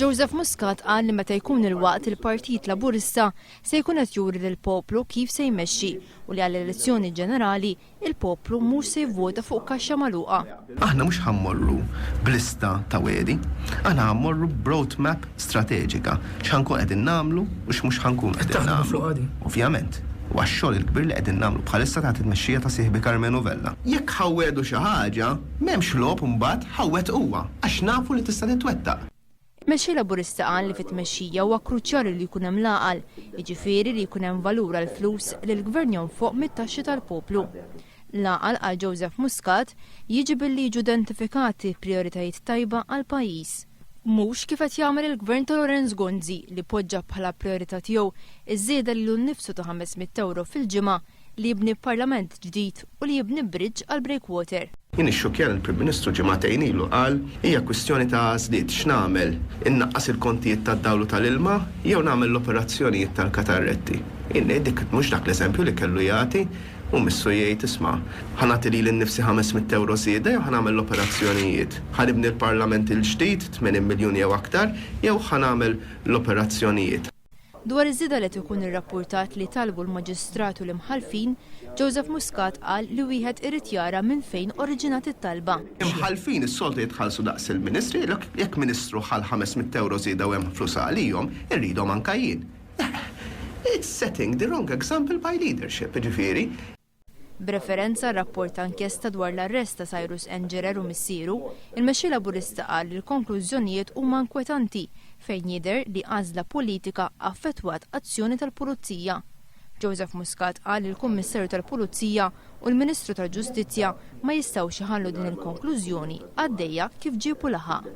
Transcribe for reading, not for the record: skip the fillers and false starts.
Joseph Muscat qal li meta jkun il-waqt il-Partit Laburista se jkun qed juri lill-poplu kif se jmexxi u li għall-elezzjoni ġenerali il-poplu mhux se jivvota fuq kaxxa magħluqa. Aħna mhux ħa mmorru b'lista ta' wegħdi, aħna ħa mmorru b'road map strateġika, x'ħa nkun qegħdin nagħmlu u x'mhux ħa nkunu qegħdin nagħmlu. Ovvjament, huwa x-xogħol il-kbir li qegħdin nagħmlu bħalissa taħt it-tmexxija ta' sieħbi Karmenu Vella. Jekk ħa wegħdu xi ħaġa, m'hemmx logħob imbagħad ħa wettquha għax nafu li tista' titwettaq. Il-Mexxej Laburista qal li fit-tmexxija huwa kruċjali li jkun hemm l-għaqal, jiġifieri li jkun hemm valur għall-flus li l-Gvern jonfoq mit-taxxi tal-poplu. L-għaqal, qal Joseph Muscat, jiġi billi jiġu identifikati prijoritajiet tajba għall-pajjiż. Mhux kif qed jagħmel il-Gvern ta' Lawrence Gonzi li poġġa bħala prijorità tiegħu ż-żieda lilu nnifsu ta' 500 ewro fil-ġimgħa li jibni parlament ġdid u li jibni bridge għall-breakwater. Jien ixxukkjani li l-Prim Ministru ġimagħtejn ilu qal, hija kwistjoni ta' għażliet, x'nagħmel, innaqqas il-kontijiet tad-dawl u tal-ilma jew nagħmel l-operazzjonijiet tal-katarretti. Jien ngħid dik mhux dak l-eżempju li kellu jagħti, hu missu jgħid isma', ħa nagħti lili nnifsi 500 ewro żieda jew ħa nagħmel l-operazzjonijiet, ħa nibni l-parlament il-ġdid, 80 miljun jew aktar, jew ħa nagħmel l-operazzjonijiet. Dwar iż-żieda li qed ikun irrappurtat li talbu l-Maġistrat u l-Imħallfin, Joseph Muscat qal li wieħed irid jara minn fejn oriġinat it-talba. Imħallfin is-soltu jitħallsu daqs il-Ministri, jekk Ministru ħa l-500 ewro żieda u hemm flus għalihom, irridhom anke jien. It's setting the wrong example by leadership, jiġifieri. B'referenza għar-rapport ta' inkjesta dwar l-arrest ta' Cyrus Engerer u missieru, il-Mexxej Laburista qal li l-konklużjonijiet huma inkwetanti fejn jidher li għażla politika affettwat azzjoni tal-Pulizija. Joseph Muscat qal li l-Kummissarju tal-Pulizija u l-Ministru tal-Ġustizzja ma jistgħux iħallu din il-konklużjoni għaddejja kif ġieb u laħaq.